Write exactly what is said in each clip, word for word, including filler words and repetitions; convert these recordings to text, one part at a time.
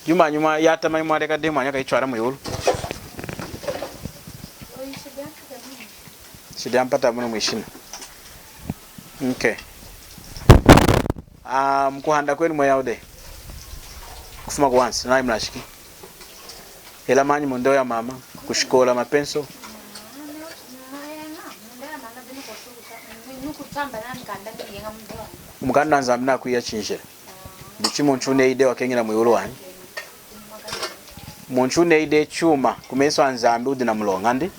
Yuma yanyima yatama yimwaleka dehi mwani akayitwala mwiwulu. Nshidi yampata munu mwishina. Okay. Ah, mukuhanda kwenu mweya wudi? Kufuma kuwansi, nayi mulashiki. Hela manyi mundowa ya mama, kushikola mapenso. Mukanda wa Nzambi nakwiya chinjila. Dichi muntu neyi dehi wakeñila mwiwulu wanyi. Muntu neyi dehi chuma kumesu a Nzambi wudi na muloña ndi.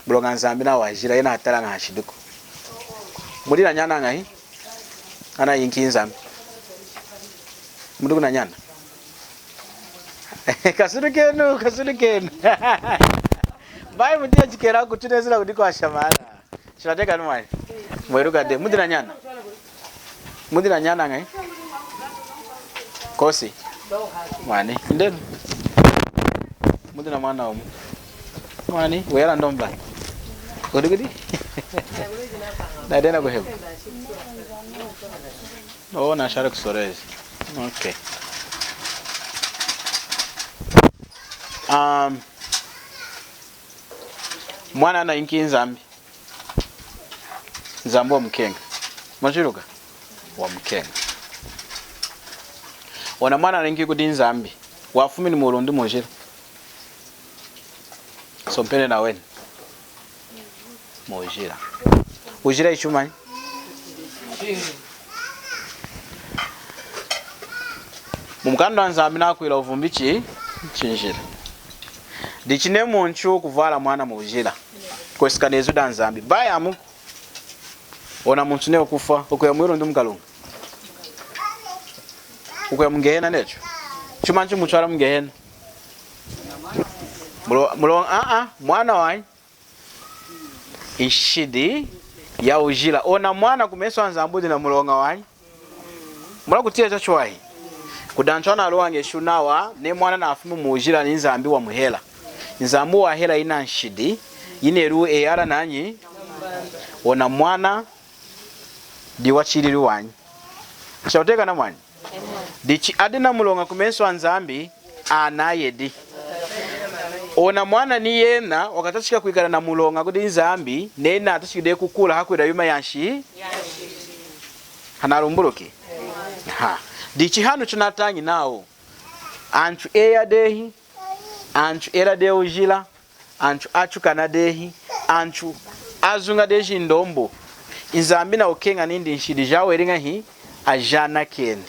Muloña Nzambi nawa wajila, yena hatalaña hashidiku. Mudi na nyana añahi? Ana yinki Nzambi? Mudi na nyana? Kasulu kenu, kasulu kenu. Bayi mudi yachikela kutunezela kudi kwashamana. Chinateka ni mwani. Mweluka dehi. Mudi na nyana? Mudi na nyana añahi? Kosi. Mwani. Ndenu. Mudi na mwana wumu. Mwani. Wela ndomba. Kudi kudi. Nadena kuhebu. Oh, nashali kuSolwezi. Okay. Um, mwana anayinki Nzambi. Nzambi wamukeña. Mwachiluka? Wamukeña. Ona mwana anayinki kudi Nzambi. Wafumini muwulu ndi muwujila? Sompene naweni. Muwujila. Wujila hichumanyi? Mumukanda wa Nzambi nakwila wuvumbi chi? Chinjila. Dichi neyi muntu kuvwala mwana muwujila, kwesekana nezu da Nzambi. Bayi amu Ona muntu neyi wukufwa, wukuya mwiwulu ndi mukaluña? Wukuya muGehena netu. Chumanyi chimutwala muGehena? Mulo, mulo, a, a, mwana wanyi. Nshidi yawujila. Ona mwana kumesu aNzambi wudi na muloña wanyi. Munakutiya chachiwahi. Kudi antu analuwañeshi nawu, neyi mwana nafumi muwujila ni Nzambi wamuhela. Nzambi wahela ina nshidi, yineli eyi ala nanyi. Ona mwana, diyi wachilili wanyi. Chakutiyakana mwani. Dichi adi na muloña kumesu aNzambi, anayedi. Ona mwana ni yena, wakatachika kwikala na muloña kudi Nzambi, nena atachikidi kukula hakwila yuma yanshi. Hanalumbuluki? Ha. Dichi hanu chinatañi nawu. Antu eya dehi, antu ela dehi wujila, antu atukana dehi, antu azuña dehi ndombo. Nzambi nakukeña nindi nshidi jawu eli ñahi? Ajanakeni.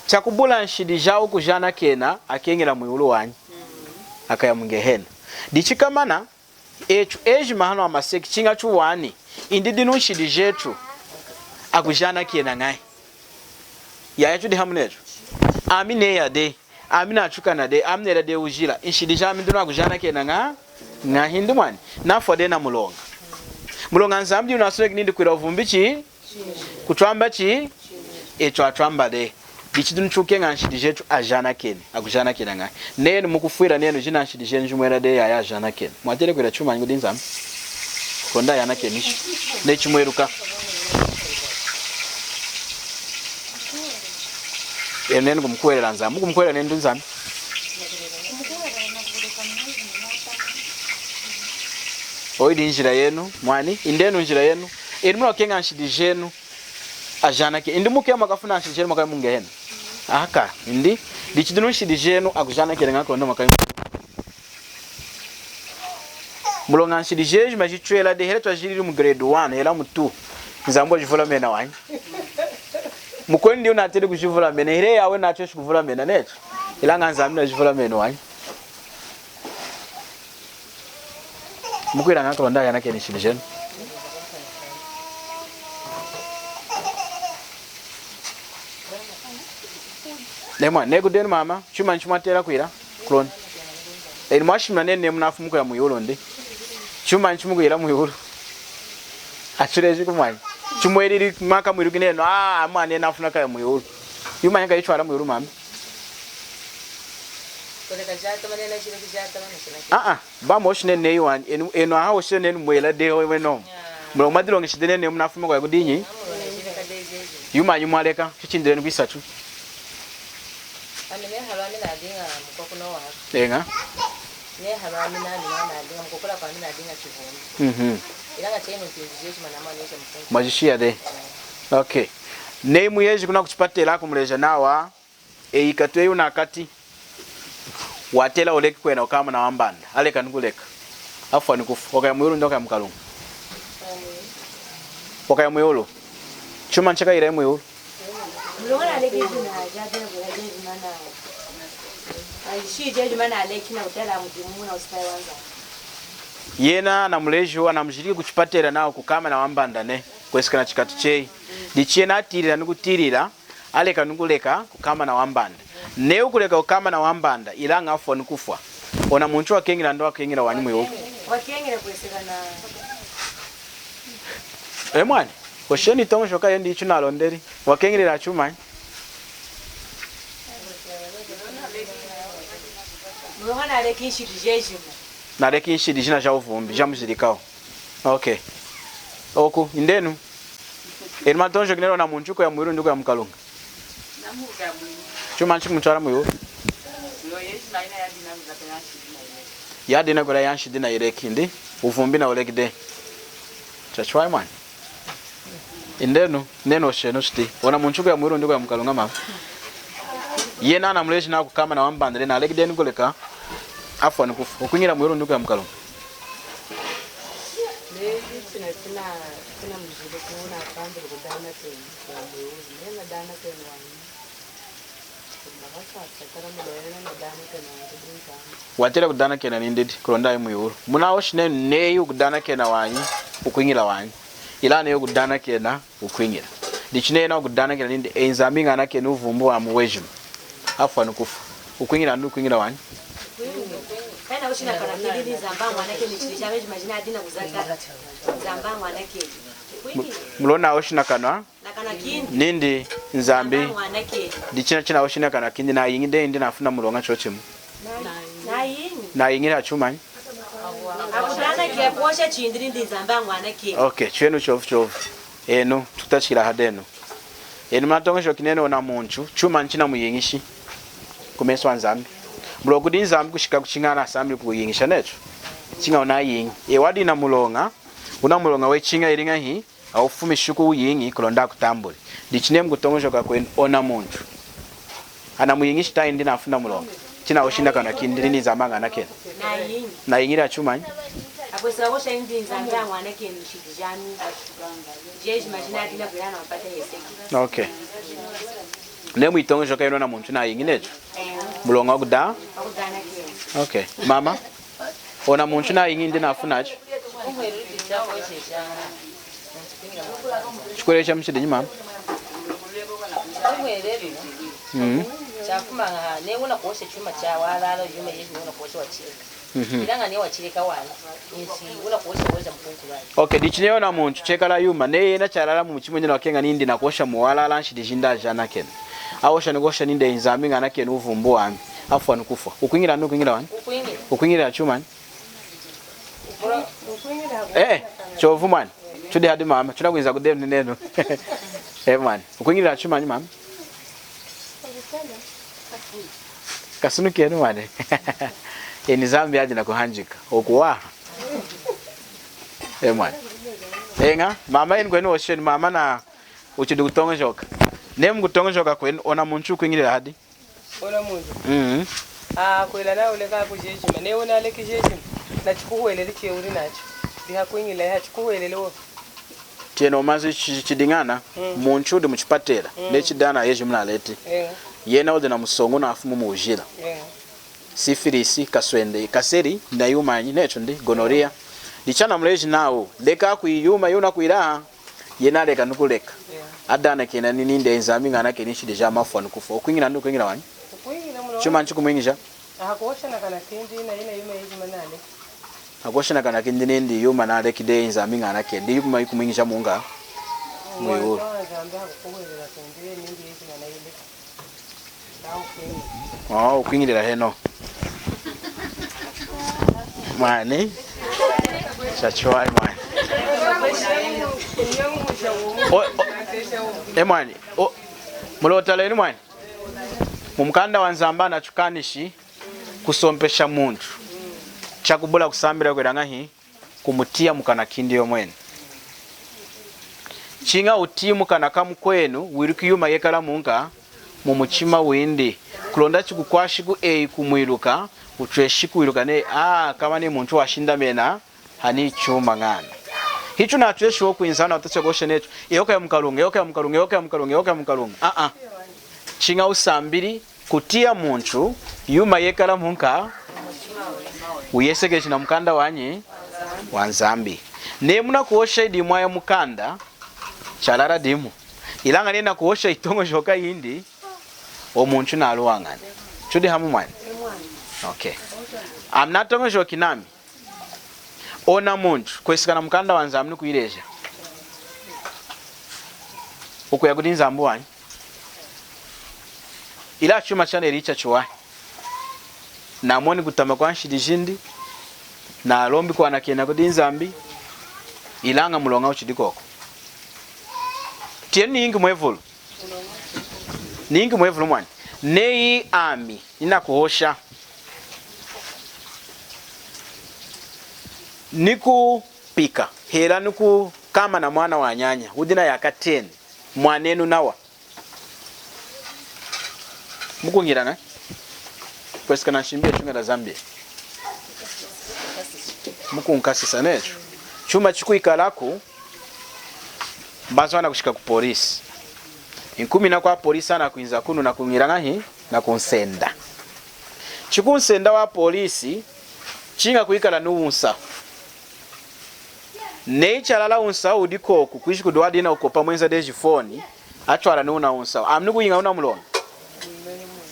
Chakubula nshidi jawu kujanakena, akeñila mwiwulu wanyi. Akaya muGehena. Dichi komana, etu ejima hanu hamaseki chiña tuwani, indi dinu nshidi jetu akujanakena ñahi? Yaya tudi hamu netu. Ami neya dehi, ami natukana dehi, ami nela dehi wujila. Nshidi jami dinu akujanakena ña, ñahi? Indi mwani. Nafwa dehi na muloña. Muloña Nzambi diyi wunasoneki nindi kwila wuvumbi chi? Kutwamba chi? Etu atwamba dehi. Dichi dinu tukukeña nshidi jetu ajanakeni, akujanakena ñahi? Nenu mukufwila nenu jina nshidi jenu jimwela dehi yaya ajanakeni. Mwatela kwila chumanyi kudi Nzambi? Kulonda ayanakeni. Neyi chimweluka. Enu nenu kumukuhwelela Nzambi. Mukumukuhwelela nenu Nzambi. Oyi diyi njila yenu, mwani, indi enu njila yenu. Enu munakukeña nshidi jenu ajanakeni. Indi mukeña mwakafuma nshidi jenu mwakaya muGehena? Aka, indi. Dichi dinu nshidi jenu akujanakena ñahi kulonda mwakaya mu Muloña nshidi jejima jitwela dehi, hela twajilili mu grade one, hela mu two. Nzambi wajivulamena wanyi. Mukwenu diyi wunateli kujivulamena, hela eyi aweni natweshi kuvulamena netu. Ilaña Nzambi najivulamena wanyi. Mukwila ñahi kulonda ayanakeni nshidi jenu? Nemwa, neyi kudenu mama, chumanyi chimwatela kwila? Kulonda. Enu mwashimuna nenu neyi munafumi kuya mwiwulu ndi. Chumanyi chimukwila mwiwulu? Atulejiku mwani. Chimwelili maka mwiluki nenu, ah, mwana nafuna kaya mwiwulu. Yuma yikayitwala mwiwulu mama. Ah, ah. Bamuhoshi nenu neyi wanyi, enu, enu ahoshi nenu mwela dehi wenomu. Muloña mwadiloñeshi dehi nenu neyi munafumi kuya kudinyi? Yumanyi mwaleka, chichindilenu kwisatu. Ami neyi halwami nadiña mukwakuno waka. Eña. Neyi halwami nami nadiña mukwakuno kwami nadiña chivumbi. Mhm. Ilaña chenu mpinji jejima namwaneja mukunzi. Mwajishiya dehi. Okay. Neyi muyeji kuna kuchipatela kumuleja nawa, eyi katweyi wunakati, watela wuleki kwena wukama nawambanda, aleka nikuleka, afwa nikufwa, wakaya mwiwulu indi wakaya mukaluña? Wakaya mwiwulu. Chumanyi chakayila mwiwulu? Yena anamuleji, anamujiliki kuchipatela nawu kukama nawambanda nehi, kwesekana chikatu cheyi. Dichi yena atilila nikutiyilila, aleka nikuleka kukama nawambanda. Neyi wukuleka kukama nawambanda, ilaña afwa nikufwa, ona muntu wakeñila indi wakeñila wanyi mwiwulu? Wakeñila kwesekana. E mwani, hoshenu yitoñojoka yenu dichi nalondeli. Wakeñilila chumanyi? Muloña naleki nshidi jejima. Naleki nshidi jina jawuvumbi, jamujilikawu. Okay. Oku, indenu. Enu matoñojoka nenu ona muntu wukuya mwiwulu indi wukuya mukaluña? Chumanyi chikumutwala mwiwulu? Yadiña kwila nshidi nayileki indi wuvumbi nawuleki dehi. Chachiwahi mwani. Indenu, nenu hoshenu shiti. Ona muntu wukuya mwiwulu indi wukuya mukaluña mama? Yena anamuleji nawu kukama nawambanda dehi, naleki dehi nikuleka, afwa nikufwa, wukwiñila mwiwulu indi wukuya mukaluña? Watela kudanakena nindi kulonda ayi mwiwulu. Munahoshi nenu neyi wukudanakena wanyi, wukwiñila wanyi. Ilaña neyi wukudanakena, wukwiñila. Dichi neyi yena wukudanakena nindi, eyi Nzambi ñanakeni wuvumbi wami wejima, afwa nikufwa, wukwiñila indi wukwiñila wanyi? Mu-, muloña nahoshi nakanwa nindi Nzambi. Dichi chinahoshi nakanwa kindi, nayiñi dehi indi nafumi namuloña chochimu? Nayiñi. Nayiñi hachumanyi? Okay, chenu chovu chovu. Enu, tukutachikila hadenu. Enu munatoñojoki nenu ona muntu, chumanyi chinamuyiñishi kumesu aNzambi? Muloña kudi Nzambi kushika kuchiña anasambili kukuyiñisha necho. Chiña wunayiñi. Eyi wadiña namuloña, wunamuloña weyi chiña ili ñahi, awufumishi kuwuyiñi kulonda akutambuli. Dichi neyi mukutoñojoka kwenu ona muntu, anamuyiñishi tahindi nafumi namuloña? Chinahoshi nakanwa kindi nindi Nzambi ñanakeni. Nayiñi. Nayiñili hachumanyi? Akweseka kuhosha nindi Nzambi ñanakeni nshidi jami jejima jinadiña kwila nawapata heseki. Okay. Neyi muyitoñojoka yenu ona muntu nayiñi necho? Eh. Muloña wakuda? Wakudanakena. Okay. Mama? Ona muntu nayiñi indi nafumi nachu? Chikuhwelelu chamuchidinyi mama? Mhm. Chafuma ñahi? Neyi wunakuhosha chuma chawalala, yuma yeyi neyi wunakuhosha wachileka. Mhm. Ilaña neyi wachileka wanyi, nshi wunakuhosha, kuhosha mukunkulwayi. Okay, dichi neyi ona muntu chekala yuma, neyi yena chalala mumuchima weyi nakeña nindi nakuhosha muwalala nshidi jindi ajanakena. Ahosha nikuhosha nindi, eyi Nzambi ñanakeni wuvumbi wami, afwa nikufwa, wukwiñila indi wukwiñila wanyi? Wukwiñila. Wukwiñila chumanyi? Eh, chovu mwani. Tudi hadi mama, tunakwinza kudenu nenu. Eh mwani, wukwiñila chumanyi mama? Kasunukenu mwani. Enu Nzambi adi nakuhanjeka. Wukuwaha. Eh mwani. Eña, mama enu kwenu hoshenu, mama na wuchidi kutoñojoka. Neyi mukutoñojoka kwenu, ona muntu wukwiñilila hadi? Ona muntu. Mhm. Ah, kwila nawu leka kujejima. Neyi wunaleki jejima, nachikuhwelelu cheyi wudi nachu, dihakwiñila, hachikuhwelelu wo. Tiyenu mazu chi-, chidiñana, mm, muntu wudi muchipatela, mm, neyi chidi ana yejima naleti. Eh. Yena wudi namusongo nafumi mujila. Eh. Sifilisi, kaswende, kaseli, nayumanyi, necho ndi, gonorrhea. Dichi anamuleji nawu, leka kwiyuma, yuna kwila. Yena aleka nikuleka. Yeah. Adanakena nindi, eyi Nzambi ñanakeni nshidi jami, afwa nikufwa. Wukwiñila indi wukwiñila wanyi? Wukwiñila muloña. Chumanyi chikumwiñija? Ahakuhosha nakanwa kindi, na yina yuma yejima naleki. Ahakuhosha nakanwa kindi nindi yuma naleki dehi Nzambi ñanakeni. Diyi yuma yikumwiñija muñahi? Mwiwulu. Nzambi ahakukuhwelela kindi, nindi yejima nayileki. Oh, wukwiñilila heno. Mwani. Chachiwahi mwani. O, o, eh mwani. O, mulotalenu mwani. Mu mukanda wa Nzambi anatukanishi kusompesha muntu chakubula kusambila kwila ñahi? Kumutiya mukanwa kindi yomweni. Chiña wutiyi mukanwa kamukwenu, wiluki yuma yekala munka mumuchima windi. Kulonda chikukwashiku eyi kumwiluka, wutweshi kwiluka neyi, a, kama ni muntu washindamena hani chuma ñana. Hichu natweshi wo kwinza na wutacha kuhosha netu, eyoka ya mukalunga, eyoka ya mukalunga, eyoka ya mukalunga, eyoka ya mukalunga. A, a. Chiña wusambili kutiya muntu yuma yekala munka, wuyesekeji na mukanda wanyi wa Nzambi. Neyi munakuhosha idi mwaya mukanda, chalala dimu. Ilaña neyi nakuhosha itoñojoka yindi, o muntu naluwañani. Tudi hamu mwani? Okay. Ami natoñojoki nami. Ona muntu, kweseka na mukanda wa Nzambi nukuyileja, wukuya kudi Nzambi wanyi? Ilaña chuma chaneli chachiwahi. Namoni kutama kwa nshidi jindi, nalombi kwanakena kudi Nzambi, ilaña muloña wuchidi kwoku. Tiyenu niyinki mwevulu. Niyinki mwevulu mwani. Neyi ami ninakuhosha, nikupika, hela nikukama na mwana wanyanya, wudi na yaka ten, mwanenu nawa. Mukuñila ñahi? Kweseka na nshimbi yetuña da Zambia. Mukunkasisa netu. Chuma chikwikalaku, mbanza anakushika ku polisi. Nkumininaku apolisi anakwinza kunu nakuñila ñahi? Nakunsenda. Chikunsendawu apolisi, chiña kwikala ni wunsahu. Neyi chalala wunsahu wudi kwoku, kwiji kudi wadiña nakukopa mwenza dehi foni, atwala ni wuna wunsahu. Ami nikuyiña wuna muloña.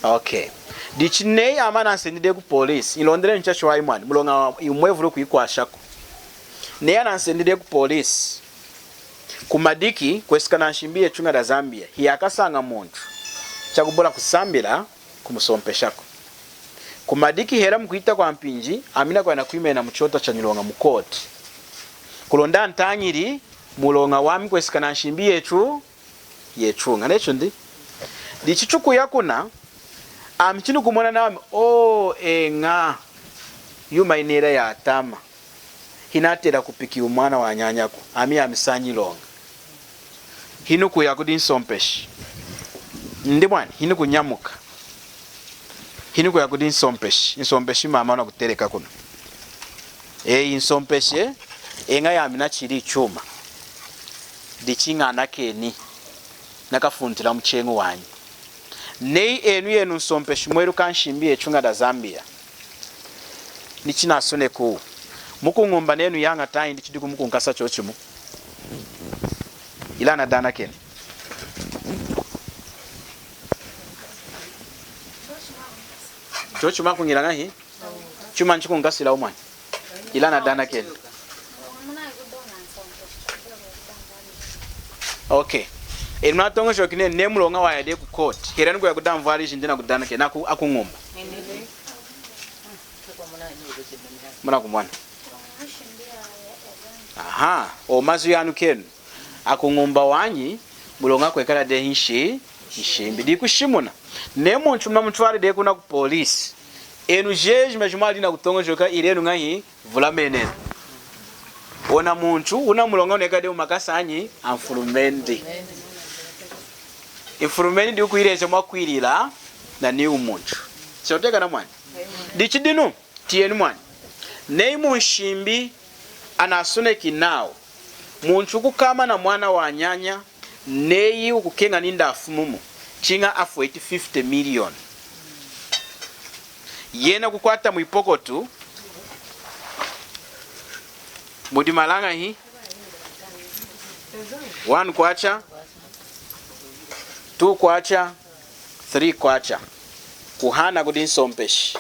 Okay. Dichi neyi ami anansendi dehi ku polisi, nilondeli nchachiwahi mwani, muloña iwu mwevulu kuyikwashaku. Neyi anansendi dehi ku polisi, kumadiki, kweseka na nshimbi yetuña da Zambia, hiyakasaña muntu chakubula kusambila kumusompeshaku. Kumadiki hela mukuhita kwampinji, ami nakuya nakwimena muchota chanyiloña mu court. Kulonda antañili muloña wami kweseka na nshimbi yetu, yetuña. Netu ndi. Dichi tukuya kuna, ami chinikumona nami, o, eña, yuma yinela yatama. Hinatela kupiki mwana wanyanyaku, ami yami sanyiloña. Hinukuya kudi nsompeshi. Ndi mwani, hinukunyamuka. Hinukuya kudi nsompeshi. Nsompeshi mama wunakuteleka kuna. Eyi nsompeshi, eña yami nachili chuma. Dichi ñanakeni. Nakafuntila mucheñi wanyi. Neyi enu yenu nsompeshi mweluka nshimbi yetuña da Zambia. Nichinasoneku. Mukuñumba nenu yaña tahindi chidiku mukunkasa chochimu. Ilaña nadanakeni. Chochimu akuñila ñahi? Chuma chikunkasilawu mwani. Ilaña nadanakeni. Okay. Enu munatoñojoki nenu, neyi muloña waya dehi ku court, hela nikuya kudi anvwali jindi nakudanakena aku-, akuñumba. Munakumona. Aha, o mazu yanu kenu. Akuñumba wanyi, muloña kwekala dehi nshi-, nshimbi. Dikushimuna. Neyi muntu munamutwali dehi kuna ku polisi. Enu jejima jimwadiña nakutoñojoka ilenu ñahi? Vulamenenu. Ona muntu wuna muloña wunekali dehi mumakasa anyi? Anfulumendi. Nfulumendi dikuyileja mwakwilila naniwu muntu. Chatiyakana mwani. Dichi dinu, tiyenu mwani. Neyi munshimbi anasoneki nawu muntu wukukama na mwana wanyanya, neyi wukukeña nindi afumumu, chiña afweti fifty million. Yena kukwata mwipokotu, mudi mali añahi? One kwacha, two kwacha, three kwacha. Kuhana kudi nsompeshi.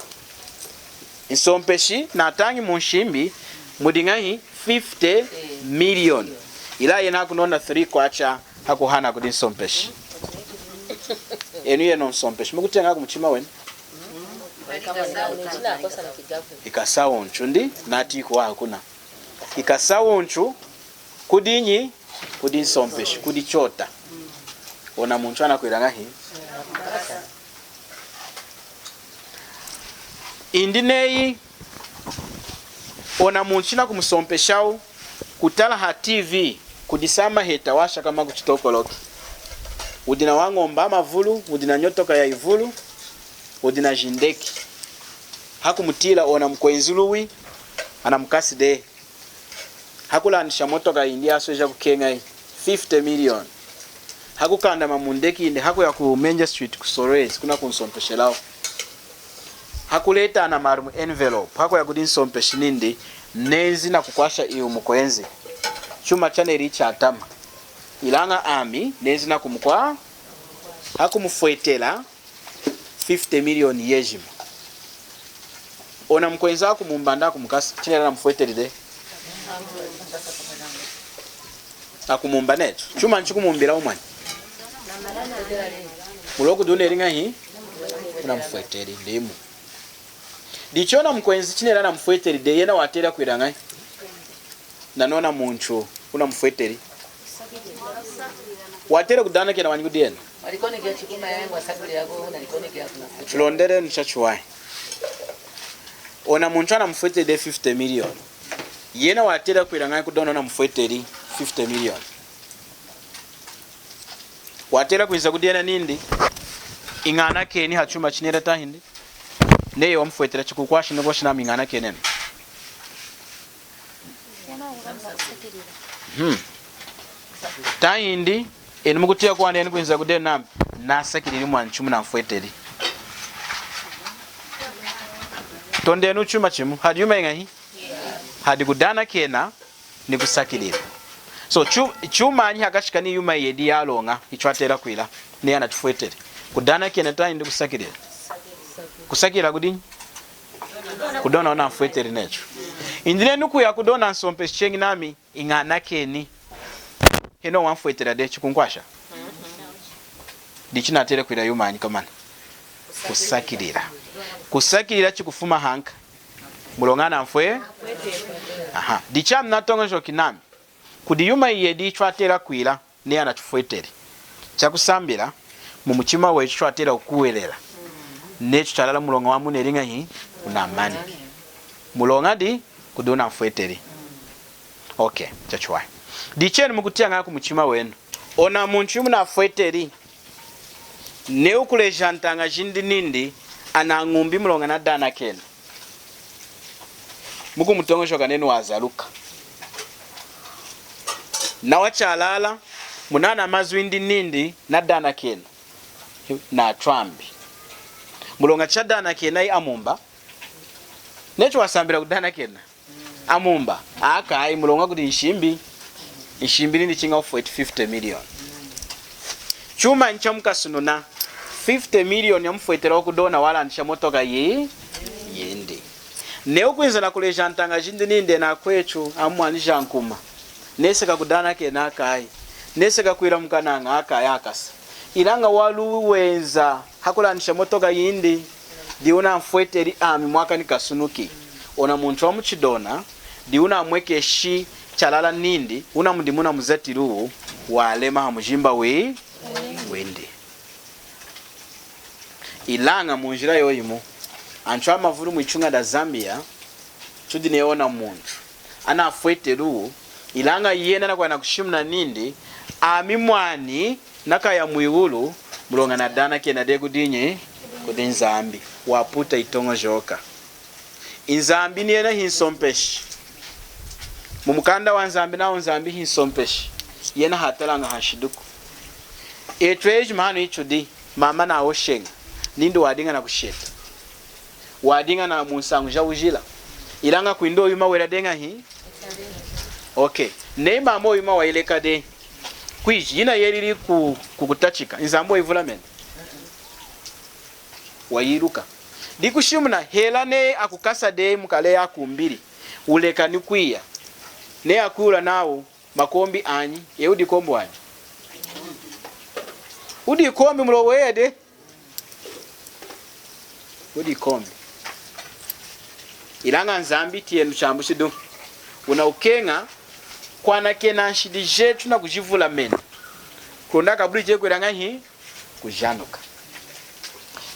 Nsompeshi natañi munshimbi mudi ñahi? Fifty million. Ilaña yena akunona three kwacha akuhana kudi nsompeshi. Enu yenu nsompeshi, mukutiyaña kumuchima wenu? Ikasa wunchu ndi, nati kuwaha kuna. Ikasa wunchu, kudinyi? Kudi nsompeshi, kudi chota. Ona muntu anakwila ñahi? Indi neyi ona muntu chinakumusompeshawu kutala ha T V, kudi samaheta washakama kuChitokoloki. Wudi nawañomba amavulu, wudi nanyotoka yayivulu, wudi najindeki. Hakumutiyila ona mukwenzi luwi, anamukasi dehi. Hakulandisha motoka yindi yasweja kukeñayi, fifty million. Hakukandama mundeki yindi, hakuya ku Menja Street ku Solwezi, kuna kunsompeshelawu. Hakuleta ana mali mu envelope, hakuya kudi nsompeshi nindi, nenzi nakukwasha iwu mukwenzi. Chuma chaneli chatama. Ilaña ami, nenzi nakumukwa, hakumufwetela fifty million yejima. Ona mukwenzi akumumba indi akumukasa, chineli anamufweteli dehi? Akumumba netu. Chumanyi chikumumbilawu mwani? Muloña kudi wuneli ñahi? Wunamufweteli, dimu. Dichi ona mukwenzi chineli anamufweteli dehi, yena watela kwila ñahi? Nanoni muntu wunamufweteli. Watela kudanakena wanyi kudi yena. Tulondelenu chachiwahi. Ona muntu anamufweteli dehi fifty million. Yena watela kwila ñahi kudi ona wunamufweteli fifty million? Watela kwinza kudi yena nindi, iñanakeni hachuma chineli tahindi? Neyi wamufwetela chikukwasha nikuhosha nami iñanakenenu. Hmm. Tahindi, enu mukutiya kwandi enu kwinza kudi enu nami, nasakilili mwani chimunamfweteli. Tondenu chuma chimu, hadi yuma yiñahi? Hadi kudanakena ni kusakilila. So, chu-, chumanyi hakachi kaniyi yuma yiyedi yaloña, ichwatela kwila, neyi anachufweteli? Kudanakena tahindi kusakilila? Kusakilila kudinyi? Kudi ona wunamfweteli netu. Indi neyi nukuya kudi ona nsompeshi cheñi nami, iñanakeni. Henohu wamfwetela dehi, chikunkwasha? Dichi natela kwila yumanyi komana? Kusakilila. Kusakilila chikufuma hanka? Muloña anamfwe-, aha. Dichi ami natoñojoki nami, kudi yuma yiyedi ichwatela kwila, neyi anachufweteli. Chakusambila, mumuchima wechu chwatela kukuhwelela. Nechu chalala muloña wamuneli ñahi? Wunamani. Muloña di, kudi wunamfweteli. Okay, chachiwahi. Dichi enu mukutiya ñahi kumuchima wenu? Ona muntu yumunafweteli, neyi wukuleja antaña jindi nindi, anañumbi muloña nadanakena. Mukumutoñojoka nenu wazaluka. Nawa chalala, munana mazu indi nindi nadanakena. Natwambi. Muloña chadanakena amumba. Nechu wasambila kudanakena amumba. Akayi, muloña kudi nshimbi. Nshimbi nindi chiña wufweti fifty million. Chumanyi chamukasununa? Fifty million yamufwetela kudi ona walandisha motoka yi-, yindi. Neyi wukwinza nakuleja antaña jindi nindi, enu akwechu, ami mwani jankuma. Neseka kudanakena akayi. Neseka kwila mukanaña akayi akasa. Ilaña waluwi wenza hakulandisha motoka yindi, diyi wunamfweteli ami mwaka nikasunuki. Ona muntu wamuchidona, diyi wunamwekeshi chalala nindi, wuna mudimu wunamuzatiluwu, walema hamujimba wi-, windi. Ilaña munjila yoyimu, antu amavulu mwituña da Zambia, tudi neyi ona muntu anafweteluwu, ilaña yena nakuya nakushimuna nindi, ami mwani nakaya mwiwulu, muloña nadanakena dehi kudinyi? Kudi Nzambi. Waputa itoñojoka. Nzambi ni yena hinsompeshi. Mumukanda waNzambi nawu Nzambi hinsompeshi. Yena hatalaña hanshidiku. Etu ejima hanu itudi, mama nahosheña nindi wadiña nakusheta. Wadiña namunsañu jawujila. Ilaña kwindi yuma wela dehi ñahi? Okay. Neyi mama yuma wayileka dehi. Kwiji, yina yelili ku-, kukutachika. Nzambi wayivulamena. Wayiluka. Dikushimuna, hela neyi akukasa dehi mukaleya kumbidi. Wuleka nikwiya. Neyi akwihula nawu, makombi anyi, eyi wudi ikombi wanyi. Wudi ikombi muloña weyi dehi. Wudi ikombi. Ilaña Nzambi tiyenu chambu chidimu. Wunakukeña kwanakena nshidi jetu nakujivulamena. Kulonda kabuli jekwila ñahi? Kujanuka.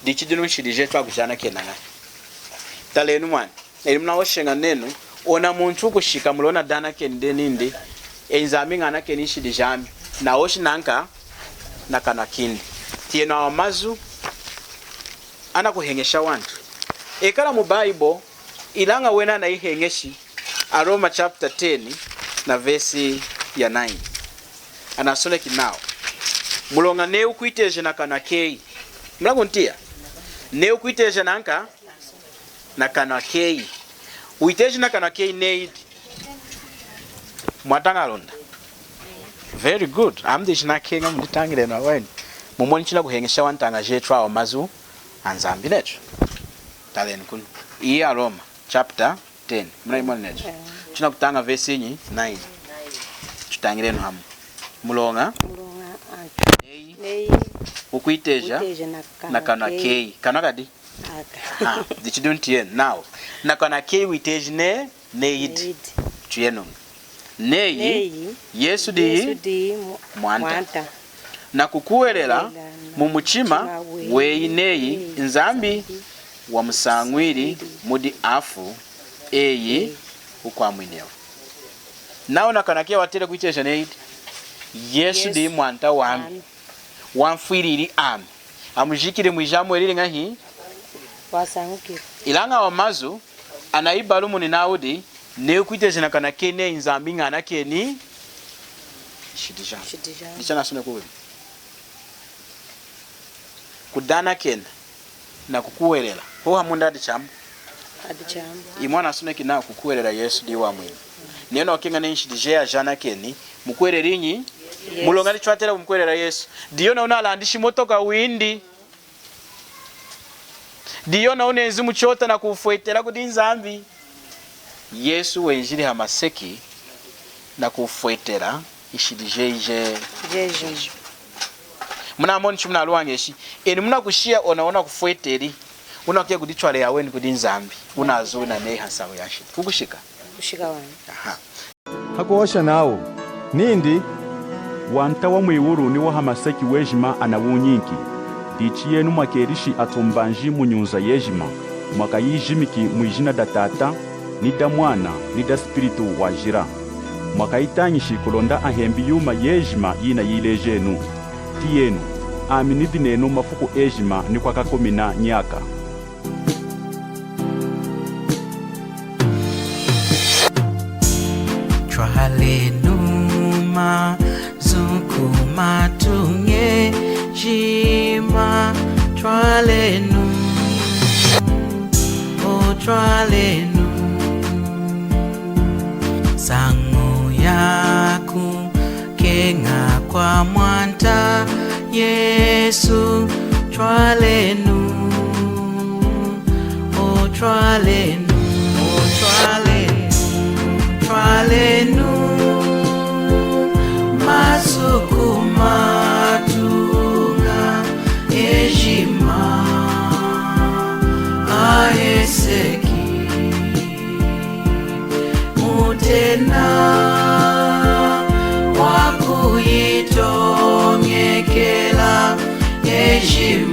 Dichi dinu nshidi jetu akujanakena ñahi? Talenu mwani. Enu munahoshaña nenu, ona muntu wukushika muloña nadanakeni dehi nindi, e Nzambi ñanakeni nshidi jami, nahoshi nanka nakanwa kindi. Tiyenu awa mazu anakuheñesha antu. Ekala mu Bible, ilaña wena anayiheñeshi, Aroma chapter ten na verse ya nine. Anasoneki nawu, muloña neyi wukwiteja nakanwa keyi. Munakuntiya? Neyi wukwiteja nanka nakanwa keyi. Witeji nakanwa keyi neyi di. Mwataña Lunda? Very good. Ami dichi nakeña muditañilenu aweni. Mumoni chinakuheñesha antaña jetu awa mazu aNzambi netu. Talenu kunu. Iyi Aroma chapter ten. Munayimoni netu? Chinakutaña verse inyi? Nine. Tutañilenu hamu. Muloña. Muloña, a, neyi. Neyi. Wukwiteja. Wukwiteja nakanwa keyi. Kanwa kadi? Aka. Aha, dichi dinu tiyenu. Nawu, nakanwa keyi witeji neyi, neyi di. Neyi di. Tiyenu. Neyi, neyi, Yesu di, Yesu di mu-, Mwanta. Mwanta. Nakukuhwelela, kuhwelela mumuchima, muchima weyi, weyi neyi, neyi Nzambi, Nzambi wamusañwili, wamusañwili mudi afu, eyi, eyi wukwamwinewa. Nawu nakanwa keyi watela kwiteja neyi di, Yesu, Yesu di Mwanta wami. Wami. Wamfwilili ami. Amujikili mwijamu elili ñahi? Wasañukili. Ilaña awa mazu anayibalumuni nawu di, neyi wukwiteja nakanwa keyi neyi Nzambi ñanakeni nshidi jami. Nshidi jami. Dichi anasoneki kudi. Kudanakena nakukuhwelela, hohamu nda? Adi chaambu. Adi chaambu. Imwe anasoneki nawu kukuhwelela Yesu diyi wamwinu. Nenu wukeña neyi nshidi jeyi ajanakeni, mukuhweleli inyi? Yesu. Muloña dichi watela kumukuhwelela Yesu. Diyona wunalandishi motoka windi. Diyona wunenzi muchota nakuwufwetela kudi Nzambi. Yesu wenjili hamaseki nakuwufwetela nshidi jeyi je-, jeyi. Munamoni chimunaluwañeshi, enu munakushiya ona, ona kufweteli, wunakuya kuditwala eyi aweni kudi Nzambi, wunazuwi neyi hansañu yanshidi. Kukushika? Kukushika wanyi. Aha. Hakuhosha nawu, nindi, Wanta wamwiwulu niwahamaseki wejima anawunyinki. Dichi yenu mwakelishi atumbanji munyunza yejima, mwakayijimiki mwijina daTata, nidaMwana, nidaSpiritu Wajila. Mwakayitañishi kulonda ahembi yuma yejima yinayilejenu. Tiyenu, ami nidi nenu mafuku ejima nikwakakumina nyaka. Twalenu mazu kumatuña ejima, twalenu, o twalenu, nsañu yaku keña kwaMwanta Yesu, twalenu, o twalenu, o twalenu, twalenu, mazu kumatuña ejima aheseki. Mutena wakuyitoñekela ejima.